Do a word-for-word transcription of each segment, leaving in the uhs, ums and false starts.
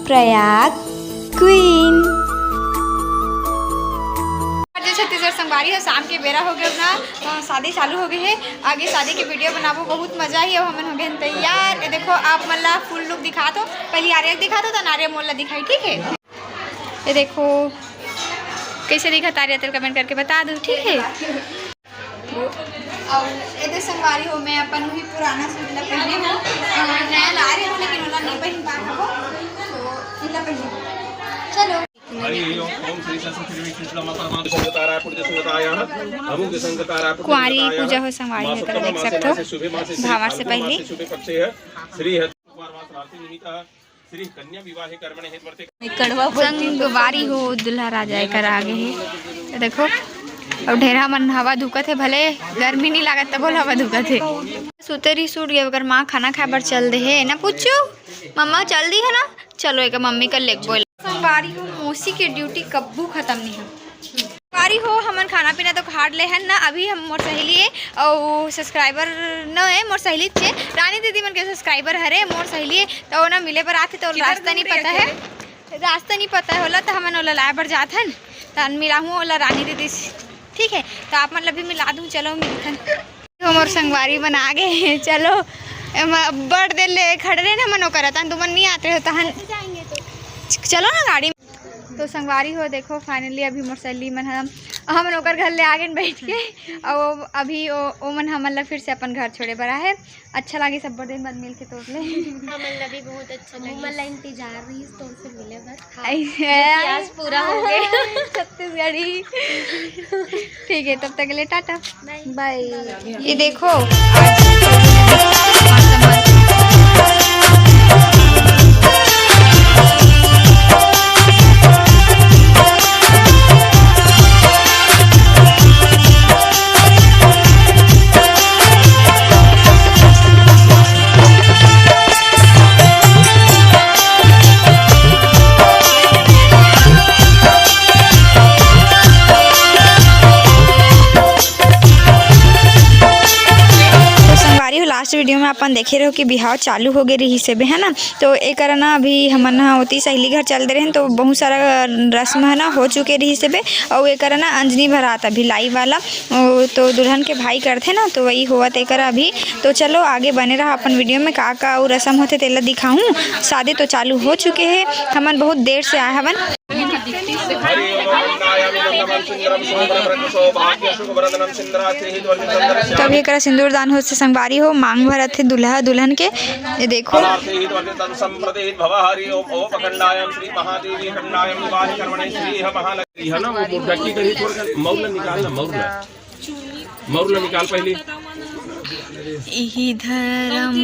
Prayag queen. जय छत्तीसगढ़ संगवारी हो, शाम के बेरा हो गए ना, अ, शादी चालू हो गई है। आगे शादी के वीडियो बनाबो, बहुत मजा ही। अब हमन हो गए हैं तैयार। ये देखो, आप मन ला फुल लुक दिखा दो, पहले आर्या के दिखा दो, तो आर्या मोर ला दिखाई, ठीक है? ये देखो, कैसे दिखत आर्या, तेल कमेंट करके बता दो, ठीक है? अउ एदे संगवारी हो, मैं अपन वही पुराना सूट ला पहने हूँ, अ, नया ला रही हूँ, लेकिन ओला नहीं पहन पाए हूँ, तो इला पहने हूँ। चलो। हरि ओम। ओम श्री सरस्वती देवी कृष्ण माता राम संगताराय पुण्य संगताय। अरुण संगताराय पुण्य कुंवारी संगताय। पूजा हो संगवारी हो, तेला देख सकत हो, भांवर से पहले। श्री कन्या विवाह कर्मण हेतु वर्ते। कड़वा बोलती तो संगवारी हो, दूल्हा राजा एकर आगे हे। ये देखो, अउ ढेरा मन हवा धुकत हे, भले गर्मी नहीं लागत, तभो हवा धुकत हे। सुतेरी सूट गए, ओकर माँ खाना खाए बर चल दे हे ना, पुच्चू? मम्मा चल दी है ना? चलो, एक मम्मी कर लेग बोल। संगवारी हो, मौसी के ड्यूटी कब्बू खत्म नहीं हो। संगवारी हो, हमन खाना पीना तो खा ले हन ना, अभी हम मोर सहेली है अउ सब्सक्राइबर न है, मोर सहेली छे, रानी दीदी मन के सब्सक्राइबर हरे, मोर सहेली है, तो ओना मिले बर आथे, तो रास्ता नहीं पता है, रास्ता नहीं पता है ओला, तो हमन ओला लाए बर जात हन, तन मिलाहूँ ओला रानी दीदी से, ठीक है, तो आप मन ला भी मिला दूँ, चलो मिलथन। तो मोर संगवारी मन आ गए हैं, चलो, एमा बड़ देर ले खड़े रहे ना, मन ओकर तहन तुमन नहीं आते हो तहन। चलो ना गाड़ी में। तो संगवारी हो, देखो, finally अभी मोर सहेली मन हम, हमन ओकर घर ले आ गए बैठ के। और अभी ओ, ओ मन हमन ला फिर से अपन घर छोड़े बर आहे। अच्छा लागे सब बड़ दिन बाद मिल के तोर ले। हमन ला भी बहुत अच्छा लगे। हमन ला इंतजार रही तोर से मिले बर। ऐसे आज पूरा हो गए। छत्तीसगढ़ी। ठीक है, तब तक के लिए टाटा। बाय। ये देखो, आज तो संगवारी हो, लास्ट वीडियो में अपन देखे रहो कि बिहाव चालू हो गए रहिस हेबे, है ना। तो एकर ना अभी हमन ह ओती सहेली घर चल दे रहेन, तो बहुत सारा रस्म है ना हो चुके रहिस हेबे। और एकर ना अंजनी भरात अभी लाई वाला, ओ, तो दुल्हन के भाई करथे ना, तो वही होवत एकर अभी। तो चलो आगे बने रहा अपन वीडियो में, का का और रस्म होथे तेला दिखाहूँ। शादी तो चालू हो चुके हे, हमन बहुत देर से आए हवन। तो अभी एकरा सिंदूर दान हो से संगवारी हो, मांग भरत हे दूल्हा दुल्हन के। ये देखो। है ना, वो मुर्गा की करी थोड़ा मौर ला निकाल ना, मौर ला। मौर ला निकाल पहले। इही धरम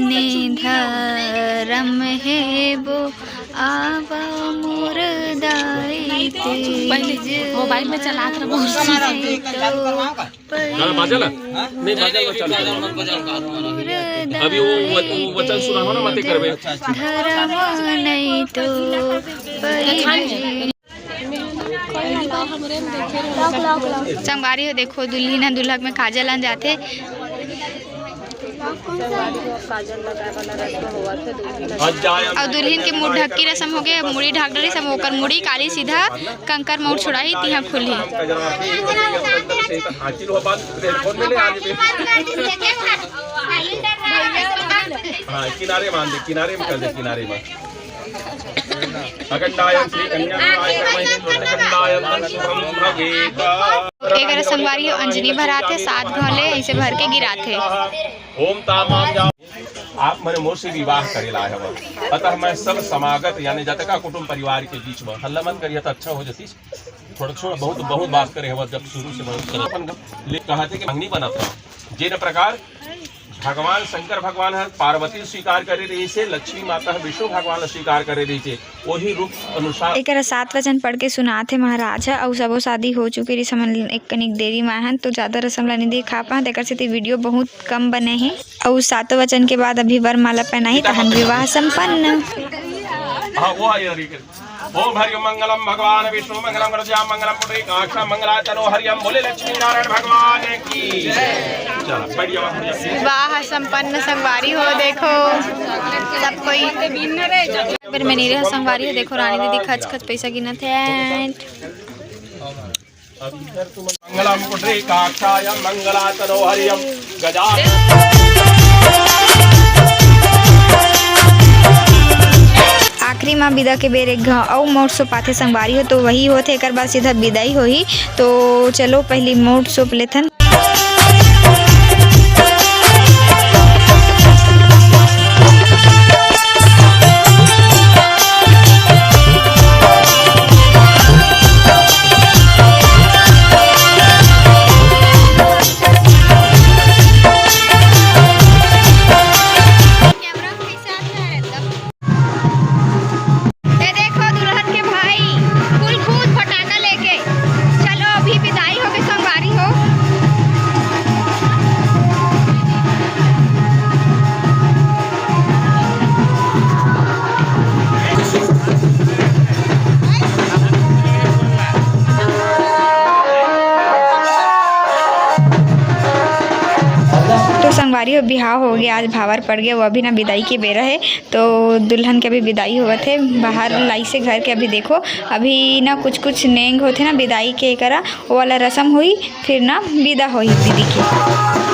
ने धरम हे बो, आवा मोर दाई तेज। पहले मोबाइल में चलात रह, मौर नहीं तो गाना बाजल? नहीं, बाजल, चालू कर। अभी वो व-, वो वचन सुना हो ना, मते करबे। धरम नहीं तो पहिले। संगवारी हो, देखो, दुल्हिन ह दुल्हक में काजल ला जाथे। अउ दुल्हिन के मुंह ढक्की रसम हो गए, अब मुड़ी ढाक डरिस, अब ओकर मुड़ी काली सीधा कंकर मउर छुड़ाही, तिहा खुलही। हाँ, किनारे बांध दे, किनारे में कर दे, किनारे में। अखंडायम श्री कन्या विवाह कर्मणि अखंडायम तन शुभम भवेत। एकरा संगवारी हो अंजनी भराथे, सात घाव ले ऐसे भर के गिराथे। ओम तामाम जा। आप मने मोर से विवाह करे ला हव, अतः मैं सब समागत यानी जतका कुटुंब परिवार के बीच में हल्ला मन करिए तो अच्छा हो जतीस। थोड़ा छोड़ा बहुत, बहुत बात करे हव, जब शुरू से बहुत करे। अपन ले कहा थे कि मंगनी बना था, जे न प्रकार भगवान शंकर भगवान ह पार्वती स्वीकार करे रहिसे, लक्ष्मी माता ह विष्णु भगवान ल स्वीकार करे रहिसे, वही रूप अनुसार। एकरा सात वचन पढ़ के सुनात हे महाराज ह, अउ सबो शादी हो चुके रहिस, हमन एक कनिक देरी म आहन, तो ज्यादा रसम ला नइ दिखा पाहन, तेकर सेती वीडियो बहुत कम बने हे। अउ सातों वचन के बाद अभी वरमाला पहनाही, तहन विवाह संपन्न। हाँ, वो आ यार, ये कर। ओम हरि ओम मंगलम भगवान विष्णु मंगलम गजानन मंगलम पुंडरीकाक्षम मंगलाचलो हरि ओम। बोले लक्ष्मी नारायण भगवान की। चलो, बैठ जाओ, बैठ जाओ। विवाह संपन्न संगवारी हो, देखो सब कोई। फिर मैं नहीं रहा संगवारी हो, देखो रानी दीदी खच खच पैसा गिनत हे। मंगलम पुंडरीकाक्षाय मंगलाचलो हरि ओम। गजानन। आखिरी म बिदा के बेर एक घांव अउ मोठ सोपाथे संगवारी हो, तो वही होथे, एकर बाद सीधा बिदाई होही। तो चलो पहिली मोठ सोप लेथन। ये देखो दुल्हन के भाई फुल खुश फटाका लेके। चलो अभी विदाई होके संगवारी हो। तो संगवारी हो, बिहाव हो गया, आज भावर पड़ गया, वो अभी ना विदाई के बेरा है। तो दुल्हन के अभी विदाई होवत हे, बाहर लाइसे घर के। अभी देखो, अभी ना कुछ कुछ नेंग होथे ना विदाई के करा, वो वाला रसम होही, फिर ना विदा होही दीदी के।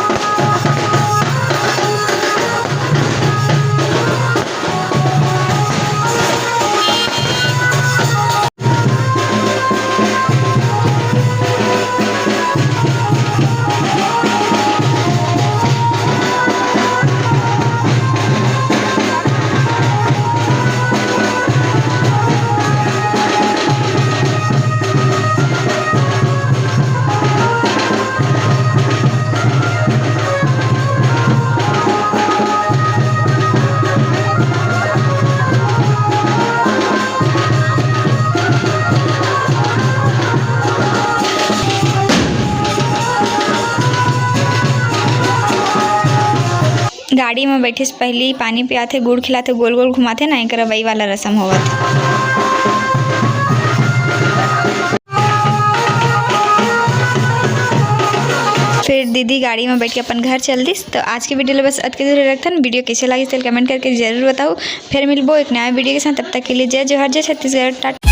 गाड़ी म बैठे से पहिली पानी पियाथे, गुड़ खिलाथे, गोल गोल घुमाथे ना, एकर अवई वाला रसम होवत। फिर दीदी गाड़ी म बैठ के अपन घर चल दिस। तो आज के वीडियो ल बस अतके दूर रखथन। वीडियो कैसे लागिस तेल कमेंट करके जरूर बताओ। फिर मिलबो एक नया वीडियो के साथ, तब तक के लिए जय जोहार, जय छत्तीसगढ़, टाटा।